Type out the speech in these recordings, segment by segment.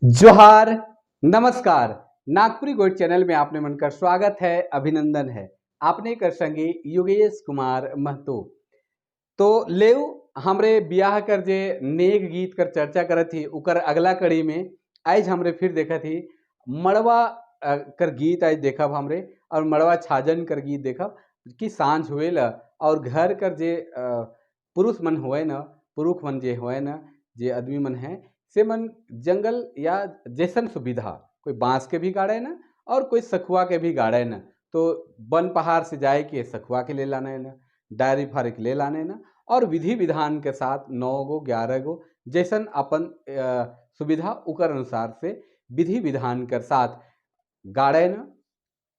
जोहार, नमस्कार। नागपुरी गोइड चैनल में आपने मन का स्वागत है, अभिनंदन है। आपने कर संगी योगेश कुमार महतो। तो लेव हमरे ब्याह कर जे नेक गीत कर चर्चा करत थी, उकर अगला कड़ी में आज हमरे फिर देखा थी मड़वा कर गीत आज देखब हमरे और मड़वा छाजन कर गीत देखब कि सांझ हुए ला और घर कर जे पुरुष मन हुए न, पुरुष मन जे हुए न, जे आदमी मन हैं से मन जंगल या जैसन सुविधा, कोई बांस के भी गाड़े न और कोई सखुआ के भी गाड़े न, तो वन पहाड़ से जाए के सखुआ के ले लाने न, डायरी फारे के ले लाने न और विधि विधान के साथ 9 गो 11 गो जैसन अपन सुविधा उकर अनुसार से विधि विधान के साथ गाड़े न,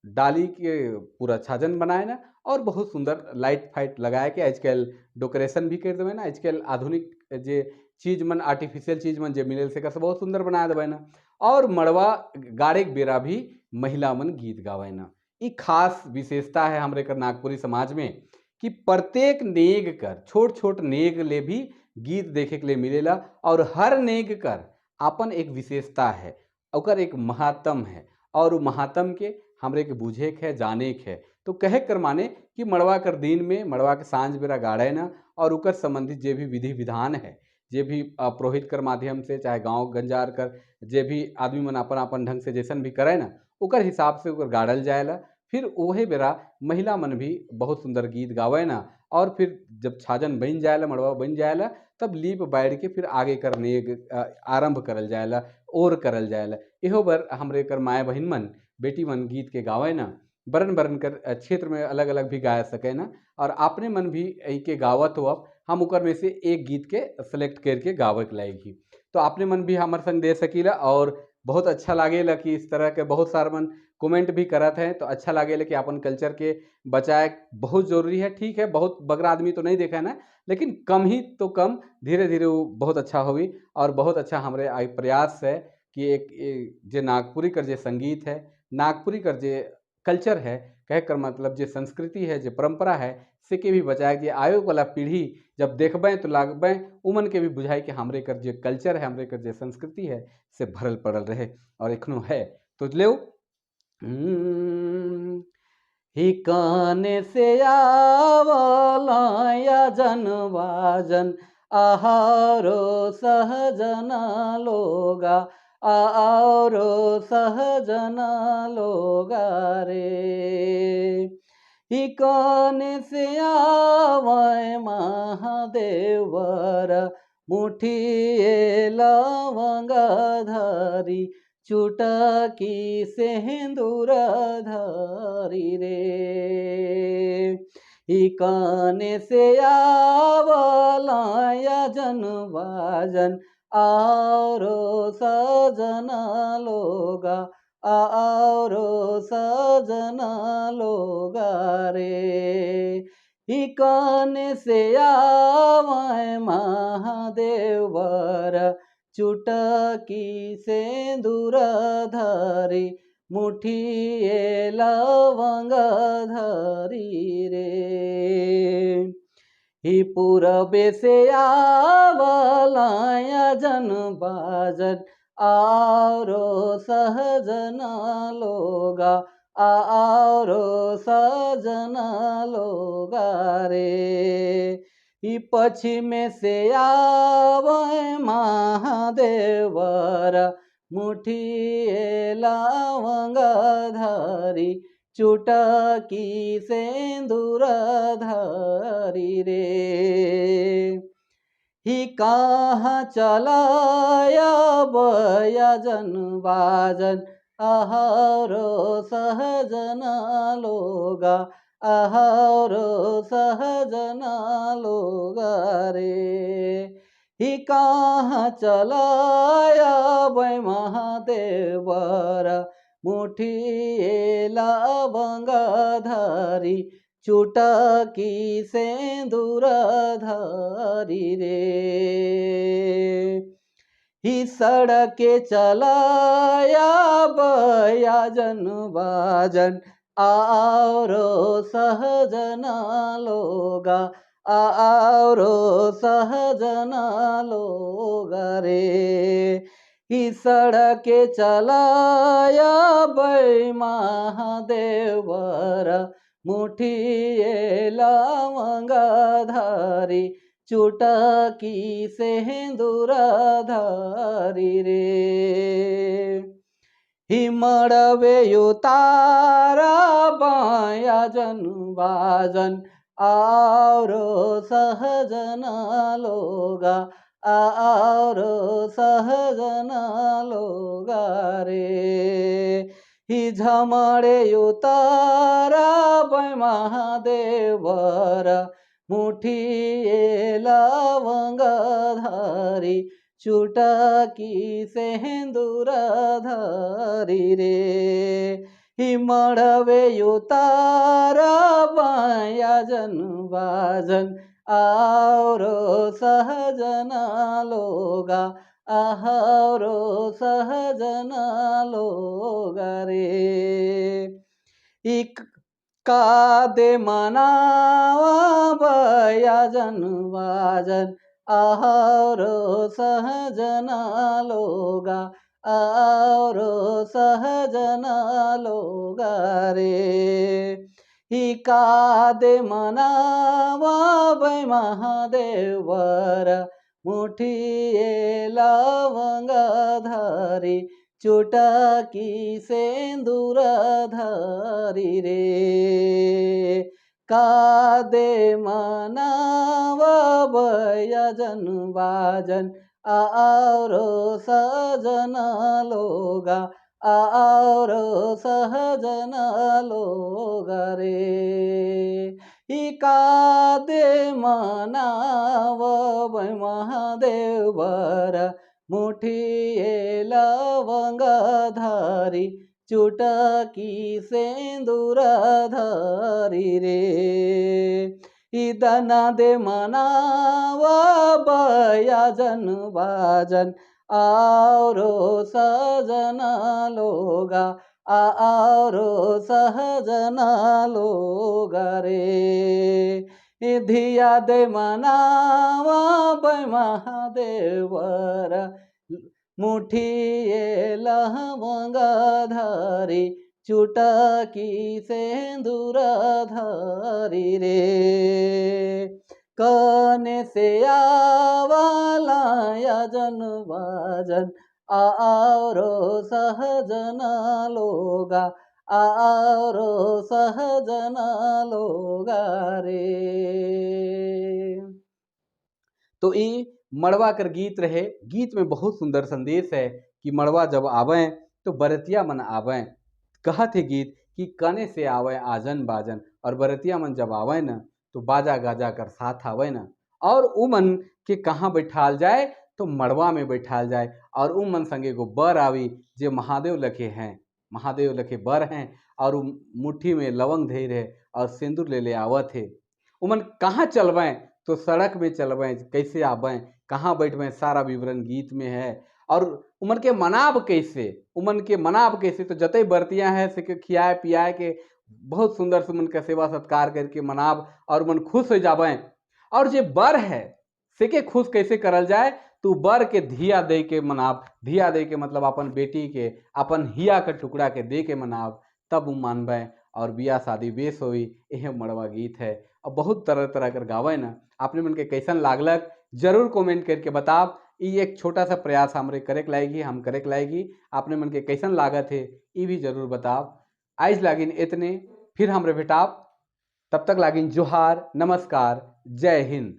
डाली के पूरा छाजन बनाए न और बहुत सुंदर लाइट फाइट लगाए के आजकल डेकोरेशन भी कर देवे न। आजकल आधुनिक जे चीज मन आर्टिफिशियल चीज मन जे मिले से बहुत सुंदर बना देवे न और मड़वा गाड़े के बेरा भी महिला मन गीत गावे न। ई खास विशेषता है हमरे कर नागपुरी समाज में कि प्रत्येक नेग कर छोट छोट नेग ले भी गीत देखे के लिए मिलेला और हर नेग कर अपन एक विशेषता है, ओकर एक महात्म है और उ महात्म के हमरे के बूझे के है, जाने के है। तो कहे कर माने कि मड़वा कर दिन में मड़वा के सांझ बेरा गाड़े न और उकर संबंधित जे भी विधि विधान है, जे भी पुरोहित कर माध्यम से चाहे गांव गंजार कर जे भी आदमी मन अपन अपन ढंग से जैसन भी करे न उकर हिसाब से उकर गाड़ल जाएला। फिर वही बेरा महिला मन भी बहुत सुंदर गीत गावे न और फिर जब छाजन बन जाएला, मड़वा बन जाएला, तब लीप बैठ के फिर आगे करने आरंभ करल जाएला और करल जाएला। इहो बर हमरे कर माए बहन मन बेटी मन गीत के गावे न, बरन बरन कर क्षेत्र में अलग अलग भी गाय सके न और आपने मन भी के गावत हो। अब हम उकर में से एक गीत के सेलेक्ट करके गावे के लायक ही, तो आपने मन भी हमारे संग दे सकीला और बहुत अच्छा लागेला कि इस तरह के बहुत सारे मन कमेंट भी करत हैं, तो अच्छा लागेला कि अपन कल्चर के बचाए बहुत ज़रूरी है। ठीक है, बहुत बगरा आदमी तो नहीं देखा है ना, लेकिन कम ही तो कम धीरे धीरे वो बहुत अच्छा होगी और बहुत अच्छा हमारे आई प्रयास है कि एक जे नागपुरी कर जे संगीत है, नागपुरी कर जे कल्चर है, कह कर मतलब जे संस्कृति है, जे परंपरा है, से के भी बचाए कि आयोग वाला पीढ़ी जब देखबें तो लागबें उमन के भी बुझाई कि हमरे कर जे कल्चर है, हमरे कर जे संस्कृति है, से भरल पड़ल रहे और एखनो है। तो ले ही काने से आवला या जनवाजन आहारो सहजना लोगा आओरो सहजना लोगा रे। ही काने से आवे महादेवर मुठी लवंग धारी चुटकी सिंदूर धारी रे। ही काने से आवला या जनवाजन आरो सजना लोगा आओरो सजना लोगा रे। ही काने से आवे महादेवर चुटकी सिंदूर धारी मुठी लवंग धारी रे। ही पूरबे से आवला जन बाजन आरो सहजना लोगा आओरो सजना लोगा रे। ही पश्चिम से आवे महादेवर मुठी लवंग धारी चुटकी सिंदूर धारी रे। ही कहाँ चलाया बया जन बाजन आहारो सहजना लोगा आहारो सहजना लोगा रे। ही कहाँ चलाया बै महादेवर मुठी लवंग धारी चुटकी सिंदूर धारी रे। ही सड़के चलाया बया जन बाजन आओरो सहजना लोगा आओरो सहजना लोगा रे। ही सड़के चलाया बै महादेवर मुठिए लवंग धारी चुटकी सेंदूर धारी रे। हिमड़वे उतारा बाया जन बाजन और सहजन लोगा और सहजन लोगा रे। ही झमड़े उतारा बै महादेवर मुठिए लवंग धारी चुटकी सेंदूर धारी रे। हिमड़वे उतारा बाया जन बाजन और सहजन लोगा और सहजन लोगा रे। एक कादे मनावा बया जन बाजन और सहजन लोगा और सहजन लोगा रे। ही कादे मनावा बै महादेवर मुठिए लवंग धारी चुटकी सेंदूर धारी रे। कादे मनावा बया जन बाजन और सजन लोगा और सहजन लोगा रे। कादे मनाव महादेवर मुठिए लवंग धारी चुटकी सेंदूर धारी रे। दना दे मनावा बया जन बाजन और सजन लोगा और सहजन लोगा रे। धिया दे मनावा बै महादेवर मुठिए लवंग धारी चुटकी सेंदूर धारी रे। कने से आवाला जन बाजन और सहजन लोगा और सहजन लोगा रे। तो ये मड़वा कर गीत रहे। गीत में बहुत सुंदर संदेश है कि मड़वा जब आवें तो बरतिया मन आवें। कहत है गीत कि कने से आवे आजन बाजन, और बरतिया मन जब आवे न तो बाजा गाजा कर साथ आवे न, और उमन के कहाँ बैठाल जाए तो मड़वा में बैठाल जाए। और उमन संगे गो बर आवी जे महादेव लखे हैं, महादेव लखे बर हैं, और उ मुट्ठी में लवंग धैर है और सिंदूर ले ले आवत है। उमन कहाँ चलवें तो सड़क में चलवें, कैसे आवें, कहाँ बैठवें, सारा विवरण गीत में है। और उमन के मनाब कैसे, उमन के मनाब कैसे, तो जतई बरतियाँ हैं से के खियाए पियाए के बहुत सुंदर से उमन का सेवा सत्कार करके मनाब और मन खुश हो जावें। और जे बर है से के खुश कैसे करल जाए तो बर के धिया दे के मनाब, धिया दे के मतलब अपन बेटी के अपन हिया के टुकड़ा के दे के मनाब, तब उ मानबे और बिया शादी बेस होई। यह मड़वा गीत है और बहुत तरह तरह कर गावे न। आपने मन के कैसन लागलक जरूर कमेंट करके बताब। ये एक छोटा सा प्रयास हमरे करे के लाएगी, हम करे के लाएगी। आपने मन के कैसन लागत है ये भी जरूर बताब। आज लागिन इतने, फिर हमरे भेटाब, तब तक लागिन जोहार, नमस्कार, जय हिंद।